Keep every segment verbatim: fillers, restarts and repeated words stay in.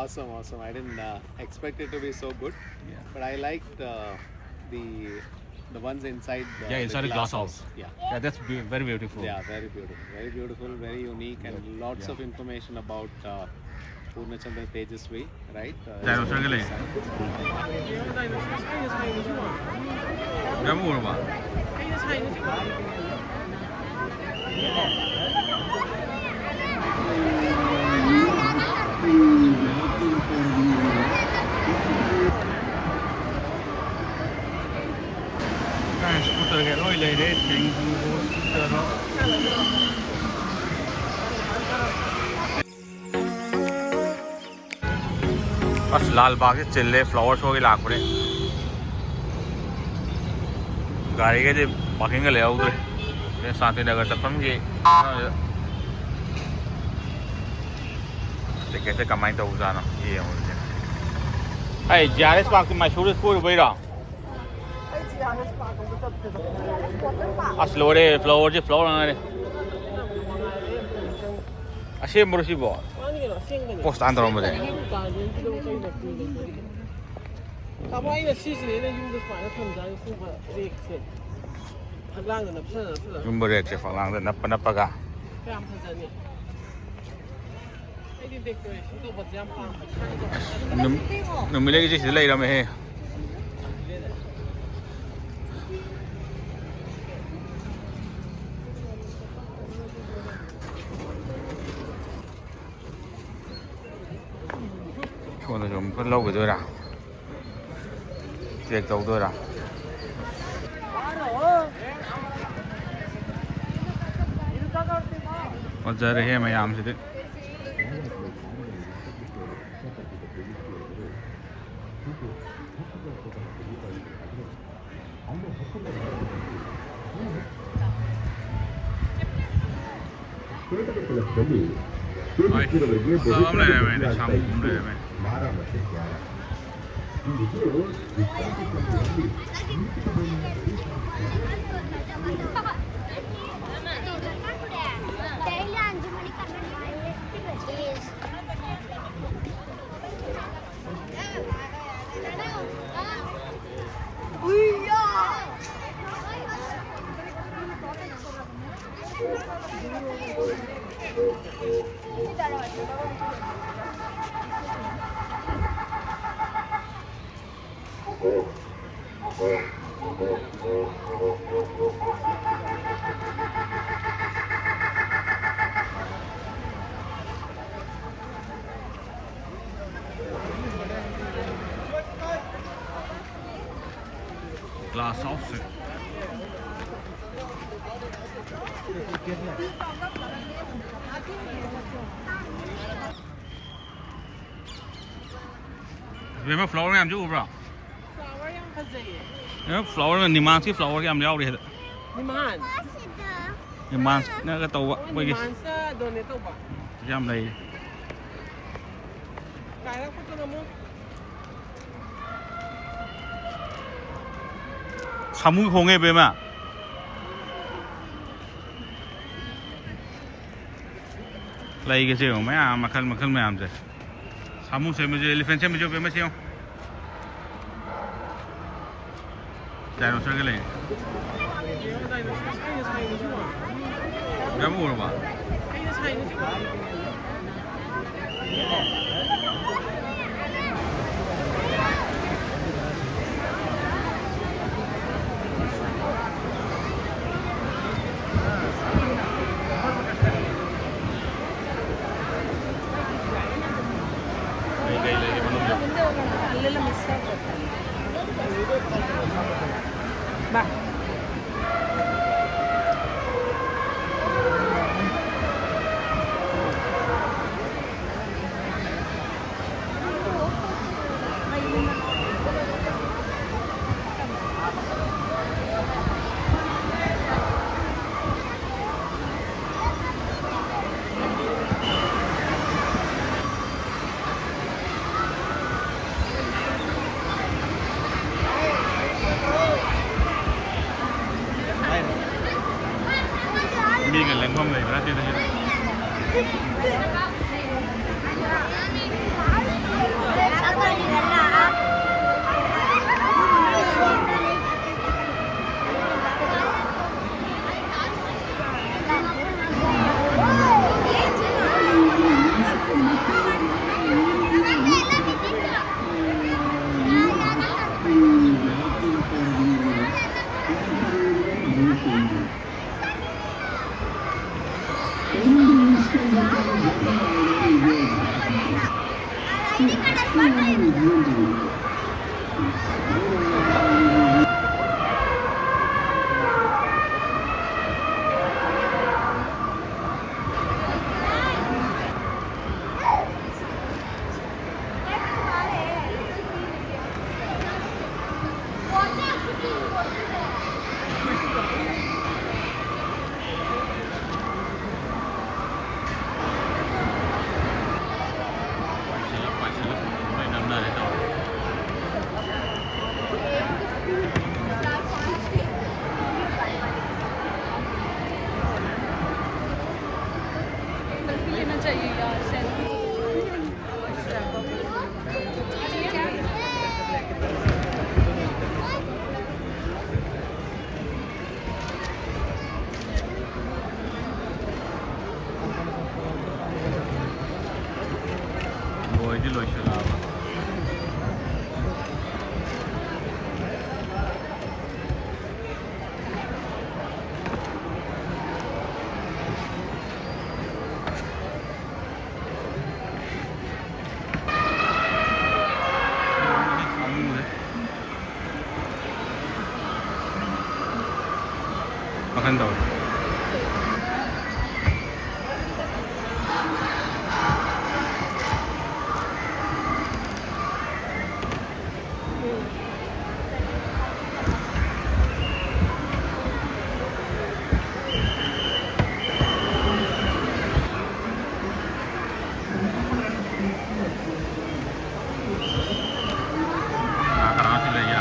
Awesome, awesome. I didn't uh, expect it to be so good, yeah, but I liked uh, the the ones inside the, yeah, inside the glass house. Yeah. Yeah, that's be- very beautiful. Yeah, very beautiful, very beautiful, very unique, and lots of information about uh, Purna Chandra Tejasvi, right? Uh, Dinosaur ke liye? Scooter ke loi lei re, Tengku scooter. ꯑꯁ, ꯂꯥꯜ ꯕꯥꯒꯁꯦ ꯆꯤꯜꯂꯦ, flower showꯒꯤ ꯂꯥꯛꯄꯅꯦ꯫ ꯒꯥꯔꯤꯒꯗꯤ parkingꯒ ꯂꯩꯍꯧꯗ꯭ꯔꯦ꯫ ꯁꯥꯟꯇꯤꯅꯒꯔ ꯆꯠꯐꯝꯒꯤ ꯇꯤꯀꯦꯠꯁꯦ ꯀꯃꯥꯏꯅ ꯇꯧꯕꯖꯥꯠꯅꯣ ꯌꯦꯡꯉꯨꯁꯦ꯫ ꯑꯩ G R S parkꯇꯤ ꯃꯥꯏꯁꯨꯔꯗ ꯀꯣꯏꯔꯨꯕꯩꯔꯣ? ꯑꯁ, ꯂꯣꯏꯔꯦ, flowerꯁꯦ flower ꯉꯥꯏꯔꯦ꯫ ꯑꯁꯦꯡꯕꯔꯣ ꯁꯤꯕꯣ? ꯃꯥꯅꯤ ꯀꯩꯅꯣ, ꯑꯁꯦꯡꯕꯅꯤ꯫ Post on ꯇꯧꯔꯝꯕꯁꯦ꯫ ꯀꯃꯥꯏꯅ ꯁꯤꯁꯤꯅꯦ ꯑꯩꯅ ꯌꯨꯝꯗ ꯁꯨꯃꯥꯏꯅ ꯊꯝꯖꯥꯠꯅꯤ, ꯁꯤꯒꯨꯝꯕ ꯔꯦꯛꯁꯦ꯫ ꯐꯛꯂꯥꯡꯗ ꯅꯞꯁꯜꯂ ꯅꯞꯁꯜꯂꯒ꯫ ꯁꯤꯒꯨꯝꯕ ꯔꯦꯛꯁꯦ ꯐꯛꯂꯥꯡꯗ ꯅꯞꯄ ꯅꯞꯄꯒ꯫ ꯀꯌꯥꯝ ꯐꯖꯅꯤ꯫ ꯑꯩꯗꯤ decoration ꯇꯧꯕꯁꯦ ꯌꯥꯝ ꯄꯥꯝꯕ꯫ ꯅꯨꯃꯤꯠꯂꯩꯒꯤꯁꯦ ꯁꯤꯗ ꯂꯩꯔꯝꯃꯦꯍꯦ꯫ ꯁꯣꯝꯗꯁꯨ ꯑꯃꯨꯛꯀ ꯂꯧꯈꯤꯗꯣꯏꯔꯥ? Check ꯇꯧꯗꯣꯏꯔꯥ? ꯐꯖꯔꯦꯍꯦ ꯃꯌꯥꯝꯁꯤꯗꯤ꯫ ꯍꯣꯏ, ꯐꯖꯕ ꯑꯃ ꯂꯩꯔꯝꯃꯦ, ꯂꯩꯁꯥꯡꯕ ꯑꯃ ꯂꯩꯔꯝꯃꯦ꯫ Glass house. ꯏꯕꯦꯝꯃ, flower ꯃꯌꯥꯝꯁꯦ ꯎꯕ꯭ꯔꯣ? Flower ꯌꯥꯝ ꯐꯖꯩꯌꯦ꯫ ꯏꯕꯦꯝꯃ, flower, ꯅꯤꯃꯥꯟꯁꯀꯤ flower ꯌꯥꯝ ꯌꯥꯎꯔꯤ ꯍꯥꯏꯗ꯫ ꯅꯤꯃꯥꯟ? ꯅꯤꯃꯥꯟꯁꯅꯒ ꯇꯧꯕ ꯑꯣ, ꯃꯣꯏꯒꯤ ꯅꯤꯃꯥꯟꯁꯅ donate ꯇꯧꯕ? ꯌꯥꯝ ꯂꯩ꯫ ꯀꯥꯏꯔ ꯐꯣꯇꯣ ꯅꯝꯃꯣ꯫ ꯁꯥꯃꯨ ꯈꯣꯡꯉꯦ ꯏꯕꯦꯝꯃ꯫ ꯂꯩꯒꯁꯦ ꯌꯦꯡꯉꯣ, ꯃꯌꯥꯝ ꯃꯈꯜ ꯃꯈꯜ ꯃꯌꯥꯝꯁꯦ꯫ ꯁꯥꯃꯨ ꯁꯦꯝꯕꯁꯨ, elephant ꯁꯦꯝꯕꯁꯨ ꯌꯥꯎꯕ, ꯑꯃ ꯁꯦꯝꯃꯣ꯫ Dinosaurꯒ ꯂꯩ꯫ ꯌꯥꯝ ꯎꯔꯕ? ꯀꯩ ꯀꯩ ꯂꯩꯒꯦ ꯃꯅꯨꯡꯗ? ꯃꯤꯒ ꯂꯦꯡꯐꯝ ꯂꯩꯕ꯭ꯔꯥ ꯁꯤꯗ? ꯂꯣꯏꯗꯤ ꯂꯣꯏꯁꯤꯜꯂꯛꯑꯕ꯫ ꯋꯥꯈꯜ ꯇꯧꯔꯦ꯫ ꯀꯅꯥ ꯀꯅꯥꯁꯨ ꯂꯩꯌꯦ꯫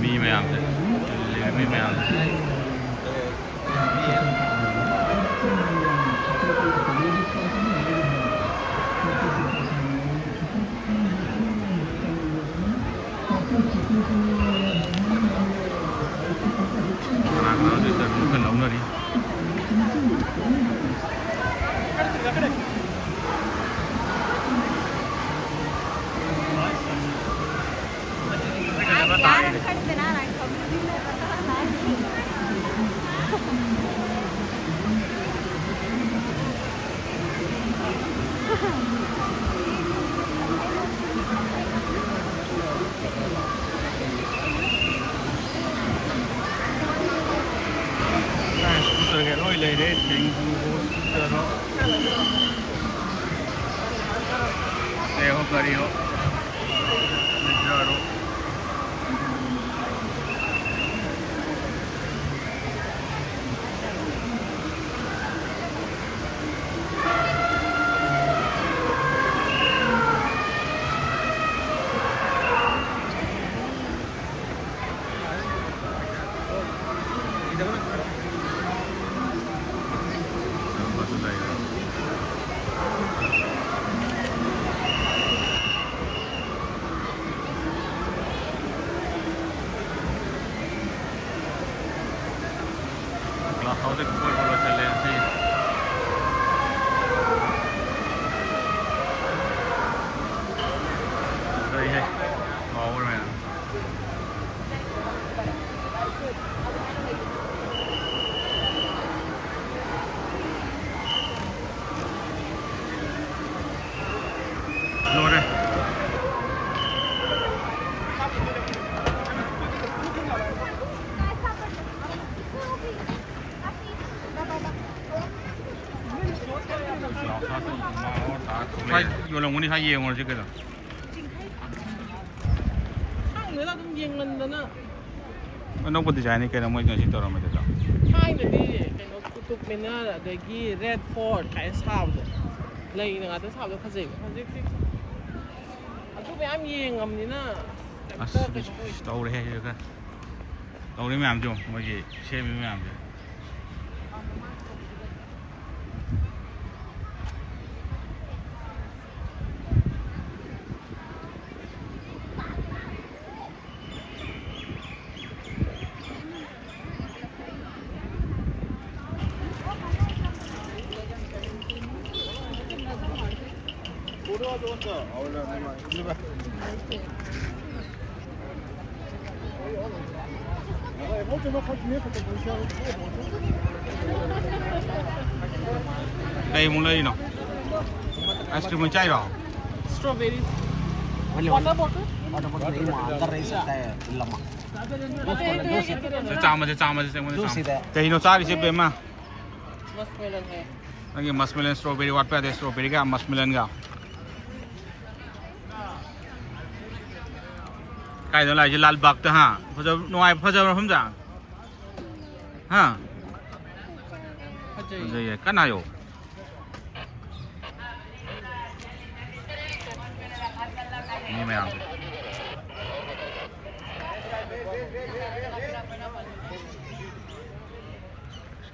ꯃꯤ ꯃꯌꯥꯝꯁꯦ, ꯂꯩꯔꯝꯃꯤ ꯃꯌꯥꯝꯁꯦ꯫ ꯀꯅꯥ ꯀꯅꯥ ꯍꯧꯖꯤꯛ ꯇꯔꯕꯨꯖ ꯈꯔ ꯂꯧꯅꯔꯤ꯫ Scooter ꯒ ꯂꯣꯏ ꯂꯩꯔꯦ, ꯊꯦꯡꯒꯨ ꯍꯣ scooter ꯔꯣ꯫ ꯑꯦ ꯍꯣ ꯀꯔꯤ ꯍꯣ꯫ ꯅꯠꯇ꯭ꯔꯣ꯫ Club house ꯇ ꯀꯣꯏꯕ ꯂꯣꯏꯁꯜꯂꯦ ꯉꯁꯤ꯫ ꯐꯖꯩꯍꯦ꯫ ꯀꯥꯎꯈ꯭ꯔꯦ ꯃꯌꯥꯝ꯫ ꯂꯣꯏꯔꯦ꯫ ꯁ꯭ꯋꯥꯏ ꯌꯣꯜꯂꯝꯒꯅꯤ, ꯁ꯭ꯋꯥꯏ ꯌꯦꯡꯉꯨꯔꯁꯤ ꯀꯩꯅꯣ꯫ ꯈꯪꯗꯦꯗ, ꯑꯗꯨꯝ ꯌꯦꯡꯃꯟꯗꯅ꯫ ꯑꯅꯧꯕ design ꯅꯤ ꯀꯩꯅꯣ ꯃꯣꯏ ꯉꯁꯤ ꯇꯧꯔꯝꯃꯤꯗꯨꯗꯣ꯫ ꯊꯥꯏꯅꯗꯤ ꯀꯩꯅꯣ, ꯀꯨꯇꯨꯕ ꯃꯤꯅꯔ ꯑꯗꯒꯤ ꯔꯦꯗ ꯐꯣꯔꯠ ꯀꯥꯏꯅ ꯁꯥꯕꯗꯣ, ꯂꯩꯅ ꯉꯥꯛꯇ ꯁꯥꯕꯗꯣ ꯐꯖꯩꯕ꯫ ꯍꯧꯖꯤꯛꯇꯤ ꯑꯗꯨ ꯃꯌꯥꯝ ꯌꯦꯡꯉꯝꯅꯤꯅ ꯑꯁ, ꯀꯩꯝꯇ ꯀꯩꯅꯣ ꯑꯣꯏꯗꯦ꯫ ꯇꯧꯔꯦꯍꯦ ꯁꯤꯗ ꯈꯔ꯫ ꯇꯧꯔꯤ ꯃꯌꯥꯝꯁꯦ ꯌꯦꯡꯉꯣ, ꯃꯣꯏꯒꯤ ꯁꯦꯝꯃꯤ ꯃꯌꯥꯝꯁꯦ꯫ ꯀꯩꯃꯨꯛ ꯂꯩꯔꯤꯅꯣ? ꯑꯥꯏꯁ ꯀ꯭ꯔꯤꯝ ꯑꯣꯏꯅ ꯆꯥꯏꯔꯣ? Strawberry. Water bottle. Water bottle नहीं, वहाँ अंदर रह सकता है लम्बा। ꯆꯥꯝꯃꯁꯦ, ꯆꯥꯝꯃꯁꯦ, ꯆꯥꯝꯃꯁꯦ꯫ ꯖꯨꯁ ꯁꯤꯗ꯫ ꯀꯩꯅꯣ ꯆꯥꯔꯤꯁꯦ, ꯕꯦꯝꯃ? Muskmelon है. ꯅꯪꯒꯤ ꯃꯁꯃꯦꯂꯟ ꯏꯁꯇ꯭ꯔꯣꯕꯦꯔꯤ ꯋꯥꯠꯄ ꯌꯥꯗꯦ, ꯏꯁꯇ꯭ꯔꯣꯕꯦꯔꯤꯒ ꯃꯁꯃꯦꯂꯟꯒ꯫ ꯀꯥꯏꯗ ꯂꯥꯛꯏꯁꯦ? ꯂꯥꯜꯕꯥꯒꯇ, ꯍꯥ? ꯐꯖꯕ, ꯅꯨꯡꯉꯥꯏ, ꯐꯖꯕ ꯃꯐꯝꯗ? ꯍꯥ? ꯐꯖꯩꯌꯦ, ꯀꯟꯅ ꯍꯥꯏꯌꯣ꯫ ꯃꯤ ꯃꯌꯥꯝꯁꯦ꯫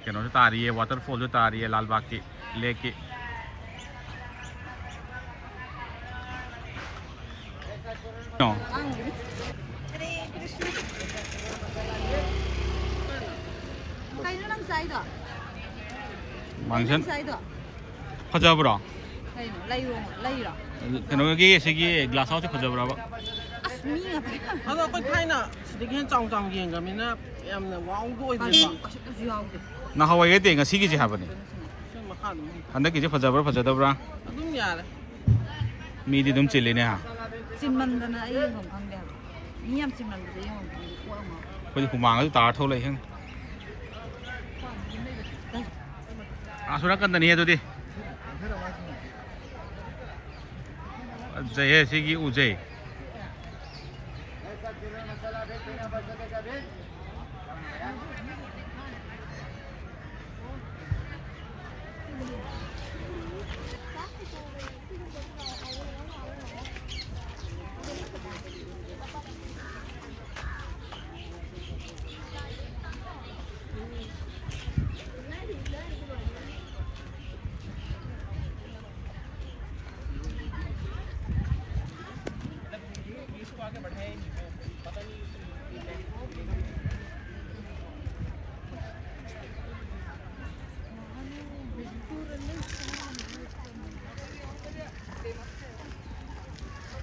ꯀꯩꯅꯣꯁꯨ ꯇꯥꯔꯤꯌꯦ, ꯋꯥꯇꯔꯐꯣꯜꯁꯨ ꯇꯥꯔꯤꯌꯦ ꯂꯥꯜꯕꯥꯒꯀꯤ ꯂꯦꯛꯀꯤ꯫ ꯀꯩꯅꯣ? ꯀꯩꯅꯣ ꯅꯪ ꯆꯥꯏꯗꯣ? ꯃꯥꯡꯁꯟ ꯅꯪ ꯆꯥꯏꯗꯣ? ꯐꯖꯕ꯭ꯔꯣ? ꯀꯩꯅꯣ? ꯂꯩꯔꯣ? ꯂꯩꯔꯣ? ꯀꯩꯅꯣꯒꯤ ꯁꯤꯒꯤ ꯒ꯭ꯂꯥꯁ ꯍꯥꯎꯁꯁꯦ ꯐꯖꯕ꯭ꯔꯕ? ꯑꯁ, ꯃꯤ ꯉꯥꯛꯇ. ꯑꯗꯣ ꯑꯩꯈꯣꯏ ꯊꯥꯏꯅ ꯁꯤꯗꯒꯤ ꯍꯦꯟꯅ ꯆꯥꯎ ꯆꯥꯎ ꯌꯦꯡꯈ꯭ꯔꯕꯅꯤꯅ ꯌꯥꯝꯅ ꯋꯥꯎꯗ ꯀꯔꯤ? ꯑꯣꯏꯗꯦꯕ. ꯀꯩꯁꯨ ꯌꯥꯎꯗꯦ. ꯅꯍꯥꯟꯋꯥꯏꯒꯗꯤ ꯉꯁꯤꯒꯤꯁꯦ ꯍꯥꯏꯕꯅꯤ꯫ ꯁꯤ ꯃꯈꯥ ꯑꯗꯨꯝ ꯂꯩ. ꯍꯟꯗꯛꯀꯤꯁꯦ ꯐꯖꯕ꯭ꯔꯥ ꯐꯖꯗꯕ꯭ꯔꯥ? ꯑꯗꯨꯝ ꯌꯥꯔꯦ. ꯃꯤꯗꯤ ꯑꯗꯨꯝ ꯆꯤꯜꯂꯤꯅꯦ, ꯍꯥ? ꯆꯤꯟꯃꯟꯗꯅ ꯑꯩ ꯌꯦꯡꯐꯝ ꯈꯪꯗꯦ ꯍꯥꯏꯕ. ꯃꯤ ꯌꯥꯝ ꯆꯤꯟꯃꯟꯕꯁꯦ ꯌꯦꯡꯐꯝ ꯈꯪꯗꯦ, ꯀꯣꯛ ꯌꯥꯝ ꯉꯥꯎꯋꯦ. ꯑꯩꯈꯣꯏꯗꯤ ꯍꯨꯃꯥꯡꯒꯁꯨ ꯇꯥꯔ ꯊꯣꯛꯂꯛꯏ, ꯈꯪꯗꯦ꯫ ꯑꯥ, ꯁꯣꯝ ꯅꯥꯀꯟꯗꯅꯤ ꯑꯗꯨꯗꯤ꯫ ꯐꯖꯩꯍꯦ ꯁꯤꯒꯤ ꯎꯁꯦ꯫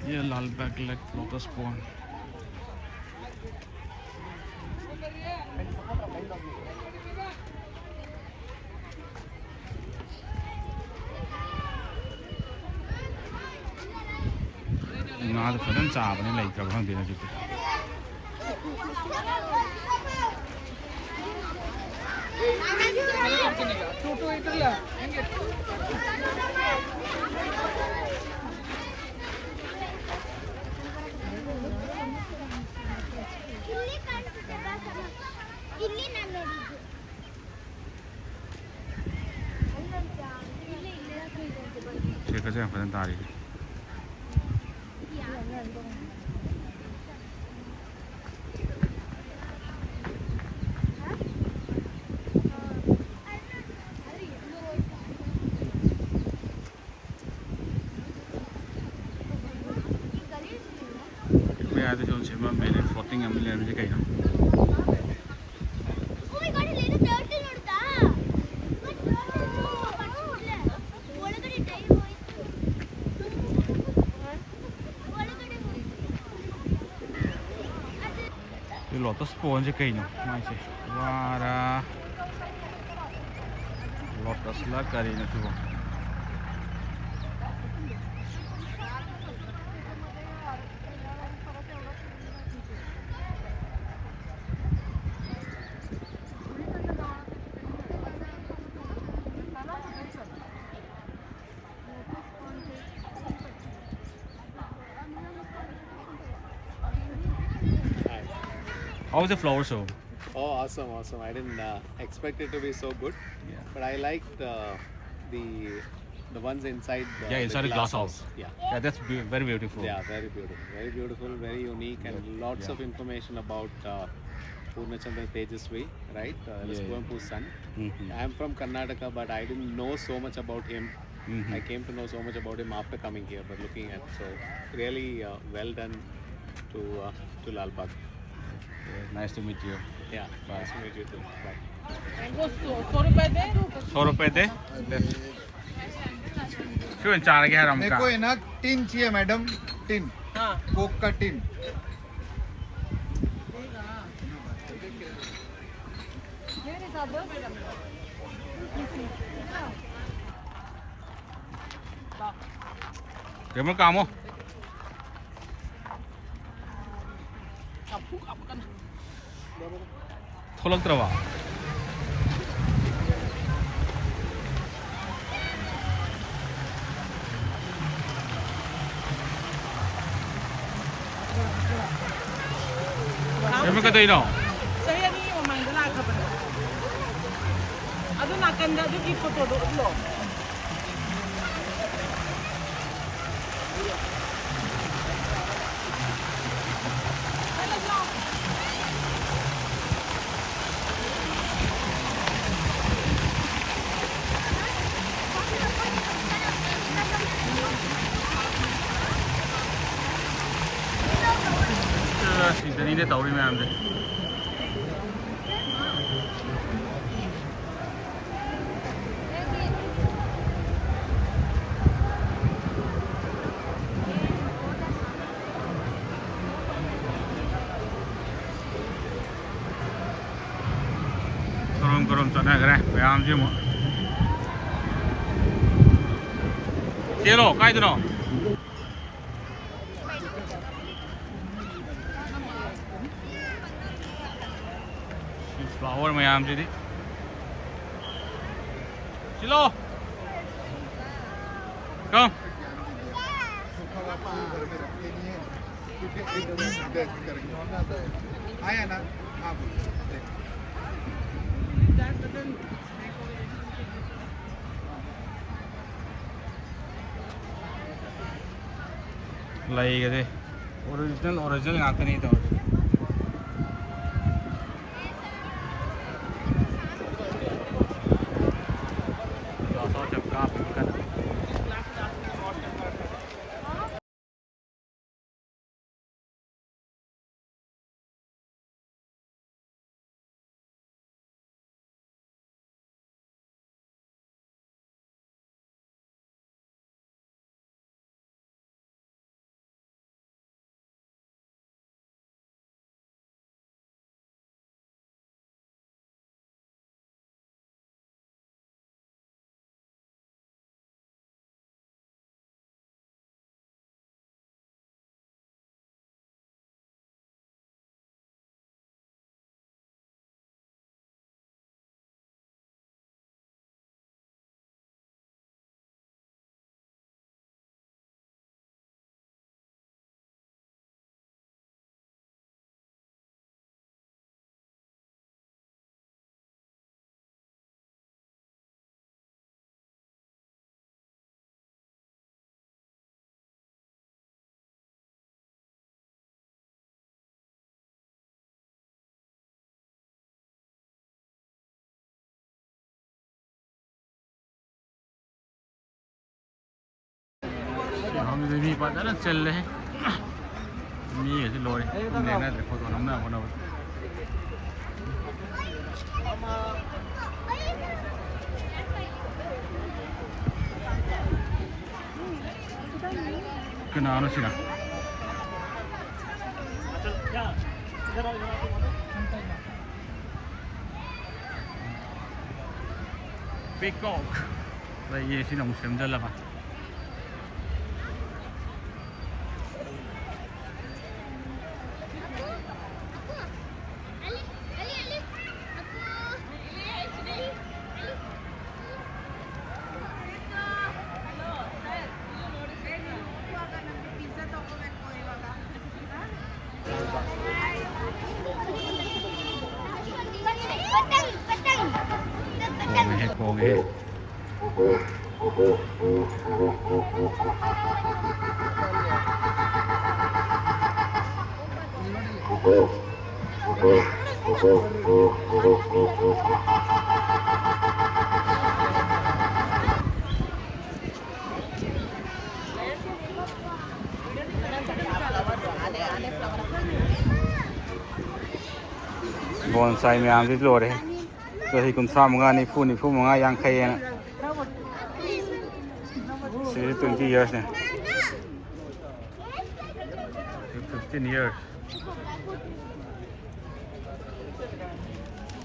ये लाल बाग लेक लोटस पॉन्ड। ꯉꯥꯗꯣ ꯐꯖꯅ ꯆꯥꯕꯅꯤ, ꯂꯩꯇ꯭ꯔꯕ ꯈꯪꯗꯦ ꯍꯧꯖꯤꯛꯇꯤ꯫ ಇಲ್ಲಿ ನಾನು ನೋಡಿದ್ದು. ꯁꯦ ꯀꯁꯦ ꯌꯥꯝ ꯐꯖꯅ ꯇꯥꯔꯤ꯫ ꯃꯌꯥꯏꯗ ꯁꯨꯝ ꯁꯦꯝꯃꯝꯃꯦꯅꯦ, floating ꯑꯃ ꯂꯩꯔꯝꯃꯤꯁꯦ ꯀꯩꯅꯣ? ꯁꯤ ꯂꯣꯇꯁ ꯄꯣꯟꯁꯦ ꯀꯩꯅꯣ ꯃꯥꯏꯁꯦ? ꯋꯥꯔ ꯂꯣꯇꯁꯂ ꯀꯔꯤꯅꯣ ꯁꯤꯕꯣ? How was the flower show? Oh, awesome, awesome. I didn't uh, expect it to be so good, yeah, but I liked uh, the the ones inside the, yeah, inside the glass house. Yeah. Yeah, that's be- very beautiful. Yeah, very beautiful, very beautiful, very unique, and yeah, lots, yeah, of information about uh, Purnachandra Tejasvi, right? Uh, yeah, yeah. Kuwempu's son. Mm-hmm. I'm from Karnataka, but I didn't know so much about him. Mm-hmm. I came to know so much about him after coming here, but looking at, so really uh, well done to uh, to Lalbagh. Nice to meet you. Yeah, bye. Nice to meet you too. Bye. सौ रुपए दे। सौ रुपए दे। ꯁꯤ ꯑꯣꯏꯅ ꯆꯥꯔꯒꯦ ꯍꯥꯏꯔꯣ ꯑꯃꯨꯛꯀ? ꯑꯩꯈꯣꯏꯅ ꯇꯤꯟ ꯆꯤꯌꯦ ꯃꯦꯗꯝ, ꯇꯤꯟ꯫ ꯀꯣꯛꯀ ꯇꯤꯟ꯫ ꯀꯦꯃꯦꯔꯥ ꯀꯥꯝꯃꯣ꯫ ꯊꯣꯛꯂꯛꯇ꯭ꯔꯕ? ꯀꯩꯗꯧꯔꯤꯅꯣ? ꯆꯍꯤ ꯑꯅꯤꯒꯤ ꯃꯃꯥꯡꯗ ꯂꯥꯛꯈ꯭ꯔꯕꯅꯦ꯫ ꯑꯗꯨ ꯅꯥꯀꯟꯗ ꯑꯗꯨꯒꯤ ꯐꯣꯇꯣꯗꯣ ꯎꯠꯂꯣ꯫ ꯁꯤꯗꯅꯤꯅꯦ ꯇꯧꯔꯤ ꯃꯌꯥꯝꯁꯦ꯫ ꯀꯔꯝ ꯀꯔꯝ ꯆꯠꯅꯈ꯭ꯔꯦ ꯃꯌꯥꯝꯁꯤ ꯑꯃꯨꯛ꯫ ꯆꯦꯜꯂꯣ, ꯀꯥꯏꯗꯅꯣ? ꯐ꯭ꯂꯥꯋꯔ ꯃꯌꯥꯝꯁꯤꯗꯤ꯫ ꯆꯦꯜꯂꯣ꯫ Come. आया ना? हाँ, बोलो। ꯂꯩꯒꯁꯦ original, original ꯉꯥꯛꯇꯅꯤ ꯇꯧꯔꯤꯁꯦ꯫ ꯆꯥ ꯆꯥ ꯆꯞ ꯀꯥꯞꯄꯤ ꯀꯟꯅ꯫ ꯃꯐꯝꯁꯤꯗ ꯃꯤ ꯐꯖꯅ ꯆꯤꯜꯂꯦ꯫ ꯃꯤꯒꯁꯤ ꯂꯣꯏꯔꯦ꯫ ꯂꯦꯡꯅꯗ꯭ꯔꯦ ꯐꯣꯇꯣ ꯅꯝꯅꯕ ꯍꯣꯠꯅꯕꯗ꯫ ꯀꯅꯥꯅꯣ ꯁꯤꯅ? ꯄꯤꯀꯣꯛ ꯂꯩꯌꯦ꯫ ꯁꯤꯅ ꯑꯃꯨꯛ ꯁꯦꯝꯖꯜꯂꯕ꯫ ꯈꯣꯡꯉꯦꯍꯦ, ꯈꯣꯡꯉꯦꯍꯦ꯫ ꯕꯣꯟꯁꯥꯏ ꯃꯌꯥꯝꯁꯤ ꯂꯣꯏꯔꯦ꯫ ꯆꯍꯤ ꯀꯨꯟꯊ꯭ꯔꯥ ꯃꯉꯥ, ꯅꯤꯐꯨ, ꯅꯤꯐꯨ ꯃꯉꯥ, ꯌꯥꯡꯈꯩ ꯍꯥꯏꯅ꯫ ꯁꯤꯁꯦ twenty yearsꯅꯦ꯫ Fifteen years꯫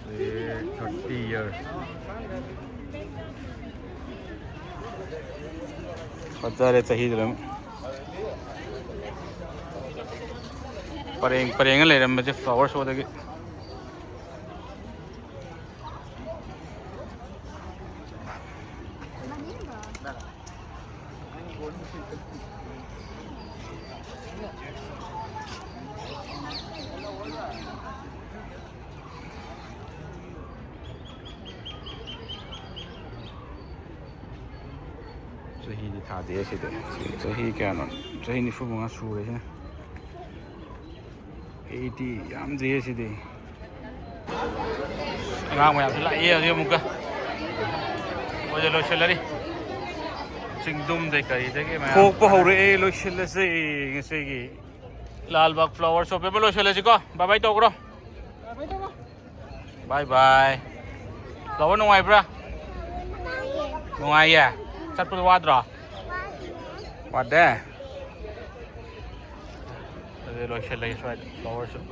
ꯁꯤ thirty years꯫ ꯐꯖꯔꯦ ꯆꯍꯤꯗꯨ ꯂꯣꯏꯅꯃꯛ꯫ ꯄꯔꯦꯡ ꯄꯔꯦꯡꯅ ꯂꯩꯔꯝꯕꯁꯦ flower showꯗꯒꯤ꯫ ꯆꯍꯤꯗꯤ ꯊꯥꯗꯦ ꯁꯤꯗꯤ꯫ ꯆꯍꯤ ꯀꯌꯥꯅꯣ? ꯆꯍꯤ ꯅꯤꯐꯨ ꯃꯉꯥ ꯁꯨꯔꯦ ꯁꯤꯅ꯫ Eighty ꯌꯥꯝꯗꯦ ꯁꯤꯗꯤ꯫ ꯑꯉꯥꯡ ꯃꯌꯥꯝꯁꯨ ꯂꯥꯛꯑꯦ ꯍꯧꯖꯤꯛ ꯑꯃꯨꯛꯀ꯫ ꯃꯣꯏꯁꯨ ꯂꯣꯏꯁꯤꯜꯂꯅꯤ꯫ ꯆꯤꯡꯗꯨꯝꯗꯩ ꯀꯔꯤꯗꯒꯤ ꯃꯌꯥꯝ ꯊꯣꯛꯄ ꯍꯧꯔꯛꯑꯦ꯫ ꯂꯣꯏꯁꯤꯜꯂꯁꯤ ꯉꯁꯤꯒꯤ ꯂꯥꯜꯕꯥꯒ flower shop ꯑꯃ ꯂꯣꯏꯁꯤꯜꯂꯁꯤꯀꯣ꯫ Bye bye ꯇꯧꯈ꯭ꯔꯣ꯫ Bye bye꯫ Flower ꯅꯨꯡꯉꯥꯏꯕ꯭ꯔꯥ? ꯅꯨꯡꯉꯥꯏꯌꯦ꯫ ꯆꯠꯄꯗ ꯋꯥꯗ꯭ꯔꯣ? ꯋꯥꯗꯦ꯫ ꯑꯗꯨꯗꯤ ꯂꯣꯏꯁꯤꯜꯂꯒꯦ ꯁ꯭ꯋꯥꯏꯗ flower shop꯫